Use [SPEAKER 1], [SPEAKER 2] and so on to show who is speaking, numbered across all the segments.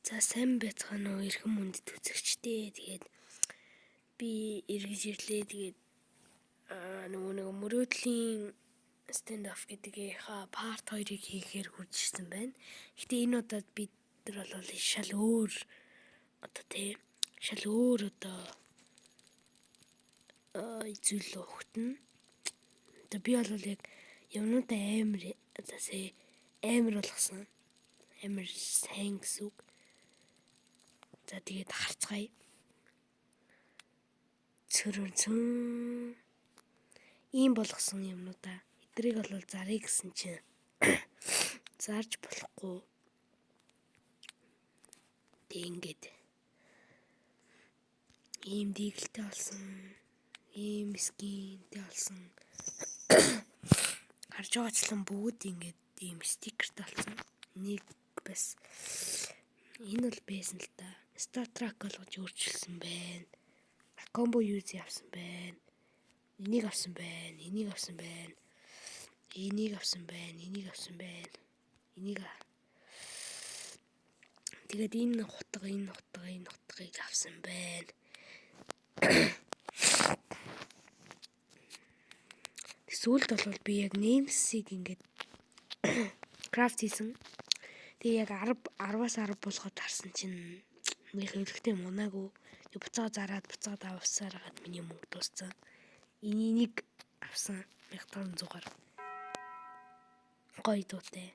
[SPEAKER 1] За сайн байцгаана уу эрхэм хүндэт үзэгчдээ. Тэгээд би эргэж ирлээ. Тэгээд нөгөө нэг мөрөөдлийн stand off гэдгийнхаа part 2-ыг хийхээр хурж ирсэн байна. Гэтэ энэ удаад бид нар бол шал өөр одоо тий шал өөр одоо зүйл өгтөн. Одоо би бол яг юмнуудаа амар одоо сая амар болгосон. Амар сайн гэсэн үг. За тэгээд харцгаая. Цөрөн ийм болгосон юмнуудаа. Эдрийг бол зарыг гэсэн чинь зарж болохгүй. Тэг ингээд ийм дигэлтэй болсон, ийм skin тэй болсон. Харж байгаачлан бүгд ингээд ийм стикертэй болсон. Нэг бас энэ бол байсан л та. StatTrak болгож өөрчилсөн байна. Combo use авсан байна. Энийг авсан байна. Энийг авсан байна. Энийг авсан байна. Энийг авсан байна. Энийг. Тэгээд энэ хутга, энэ хутга, энэ хутгийг авсан байна. Сүүлд бол би яг Nameless-ийг ингээд craft хийсэн. Тэгээ яг 10 10-аас 10 болгоод харсан чинь нэг хөлөгтэй мунаагүй. Тэг буцаага зараад буцаагаад авсаар хагаад миний мөнгө дууссан. Энийг авсан 1500-аар. Гоё дуутай.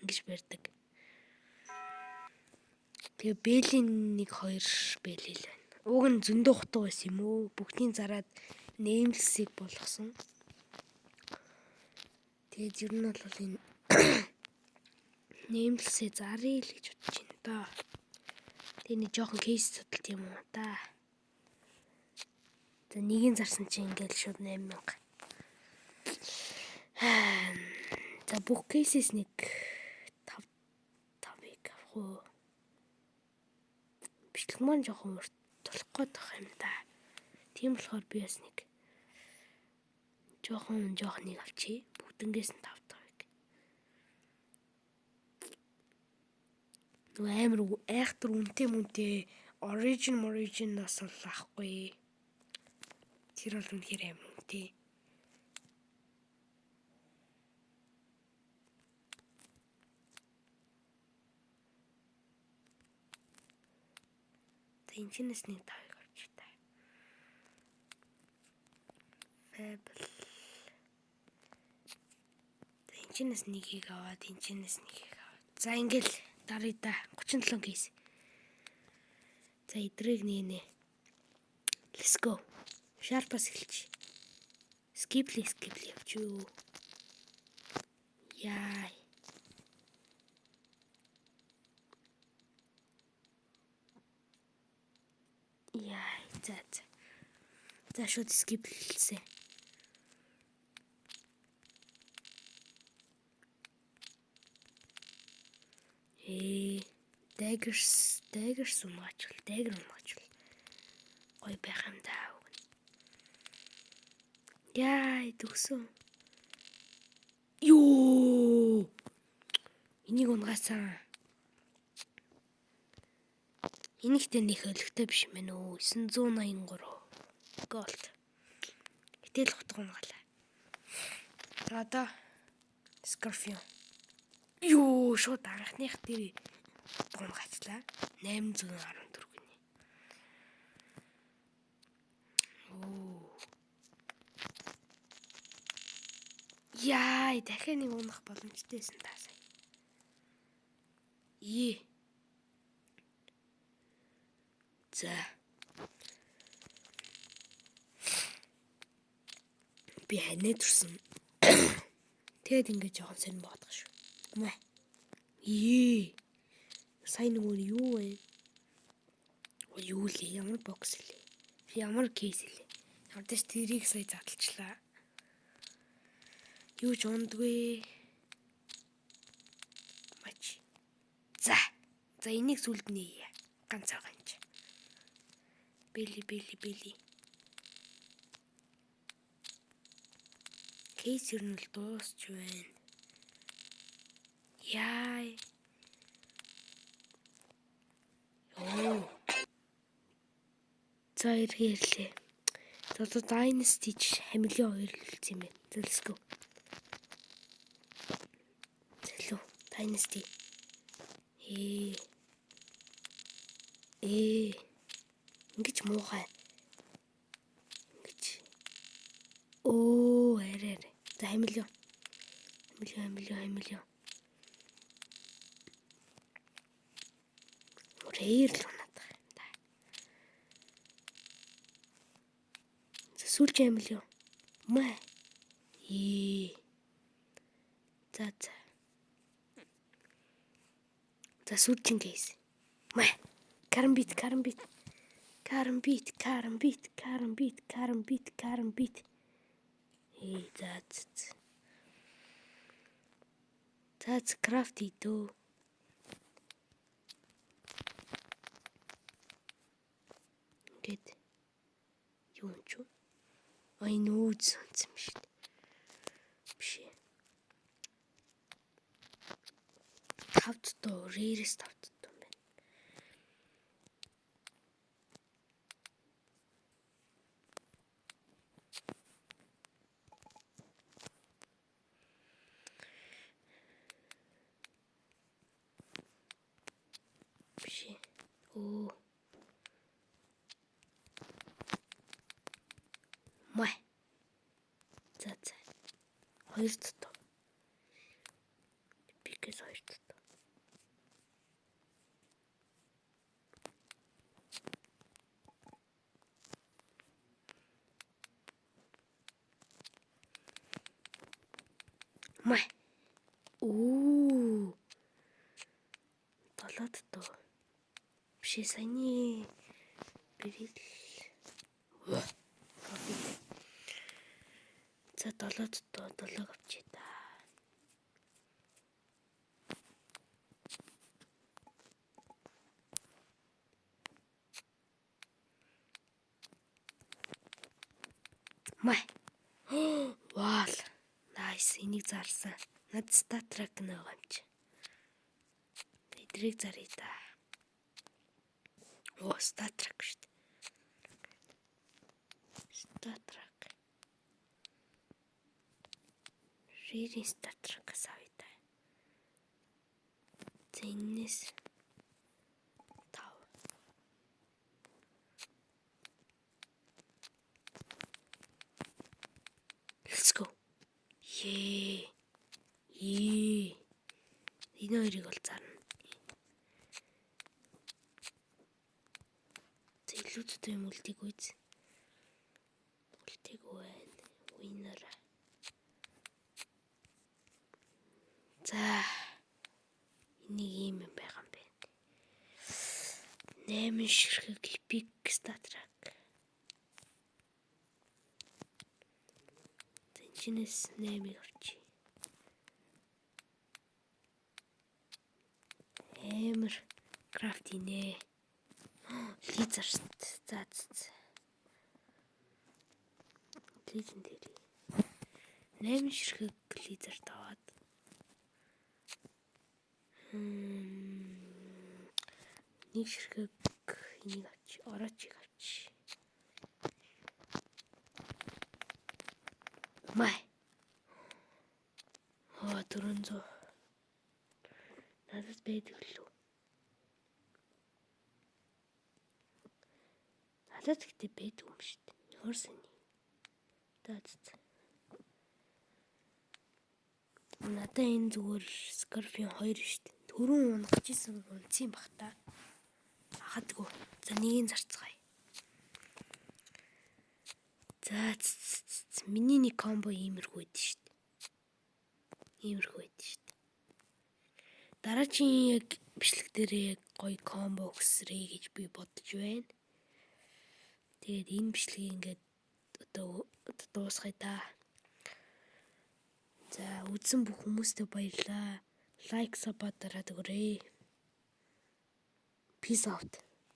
[SPEAKER 1] Ингэж барьдаг. Тэгээ бэлийн 1 2 бэлээ л байна. Уг нь зөндөө хутга байсан юм уу? Бүгдийг зараад Nameless-ийг болгосон. Тэгээд ер нь бол энэ Nameless-ээ заръя л гэж бодож байна доо. Тэгээ нэг жоохон case судалт юм уу да. За нэгийг зарсан чинь ингээл шууд 8000. За бүх case ээс нэг 5 5-ыг авах уу? Бичлэг маань жоохон урт болох гээд байх юм да. Тийм болохоор би бас нэг жоохон жоохныг авчи. Бүгднгээс нь 5 5-ыг. Нөгөө амар айхтар үнэтэй мүнтэй origin origin-аас бол авахгүй. Тэр бол үнэхээр амар үнэтэй. За энэ чинээс нэг 5-ыг авчих та. Fable. За энэ чинээс нэгийг аваад энэ чинээс нэгийг аваад. За ингээл даръя да. 37 case. За эдрийг нэ. Let's go. Sharp-аас эхэлчих. Skip ли skip ли явчих юу. Яа. Яа, за за. За шууд skip лсэн. Daggers, daggers унгаачвал, dagger унгаачвал гоё байх юм да. Яа, төгсөн. Йоо! Энийг унгаасан. Энийхтэй нэх өлегтэй биш юм байна өө. 983 gold. Гэтэл хутга унгаалаа. За одоо Scorpion. Йоо, шууд анхных дээр хутга унгаацлаа. 814 гинэ. Оо. Яа, дахиад нэг унах боломжтой байсан та сая. Ээ. За. Би ханаа төрсөн. Тэгээд ингэж жоохон сонир бодох шүү. Мэ. Ээ. Сая нөгөө нь юу вэ? Юу лээ? Ямар box лээ? Ямар case лээ? Ямар ч тэрийг сая задлчлаа. Юу ч ундгүй. Мач. За. За энийг сүлд нээе. Ганц байгаа юм чи. Бэли бэли бэли. Case ер нь л дуусч байна. Яа. За эргээ ирлээ. За одоо Dynasty хамилын хоёр л үлдсэн юм байна. За let's go. Зэлүү Dynasty. Ээ. Ээ. Ингэж муухай. Ингэж. Оо, арай арай. За хамилын. Хамилын, хамилын, хамилын. Rare л унаад байгаа юм да. За сүүлчийн амил юу? Мэ. Ээ. За за. За сүүлчийн case. Мэ. Karambit, karambit. Karambit, karambit, karambit, karambit, karambit. Ээ за за. За за craft хийдөө. Ингээд юу юм ч вэ? А энэ өөд сонцсон юм шүү дээ. Биш ээ. Тав дутуу, rare-ээс тав дутуу юм байна. Биш ээ. Өө. Май. За за. Хоёр дутуу. Пикээс хоёр дутуу. Май. Оо. Долоо дутуу. Биш ээ саяны бэрэл. За долоо дутуу долоог авчээ та. Май. Вау. Nice. Энийг зарсан. Над StatTrak нэг юм чи. Эдрийг заръя та. Оо, StatTrak шүү дээ. StatTrak. Rare StatTrak-аас авъя та. За энэс 5. Let's go. Ее. Ее. Энэ хоёрыг бол зарна. За илүү зүтэ юм үлдээгүй үз. Үлдээгүй байна. Winner. За. Энийг ийм юм байгаа юм байна. 8 ширхэг epic StatTrak. Тэнчнээс 8-ыг авчи. Амар craft хийнэ. Lizard. За за. Legendary. 8 ширхэг lizard аваад. Нэг ширхэг энийг авч, ороочийг авч. Май. Оо 400. Надад байдаг лүү. Надад гэхдээ байдаг юм шүү дээ. Ямар сони. За за. Надад энэ зүгээр Scorpion 2 шүү дээ. Түрүүн унах гэжсэн унцсан бах та. Хадгүй. За нэгийг зарцгаая. За миний нэг combo иймэрхүү байд шүү дээ. Иймэрхүү байд шүү дээ. Дараагийн яг бичлэг дээрээ яг гоё combo өгсөрэй гэж би бодож байна. Тэгээд энэ бичлэгийг ингээд одоо дуусгая та. За үзсэн бүх хүмүүстээ баярлалаа. Like, sub дараад өгөөрэй. Peace out.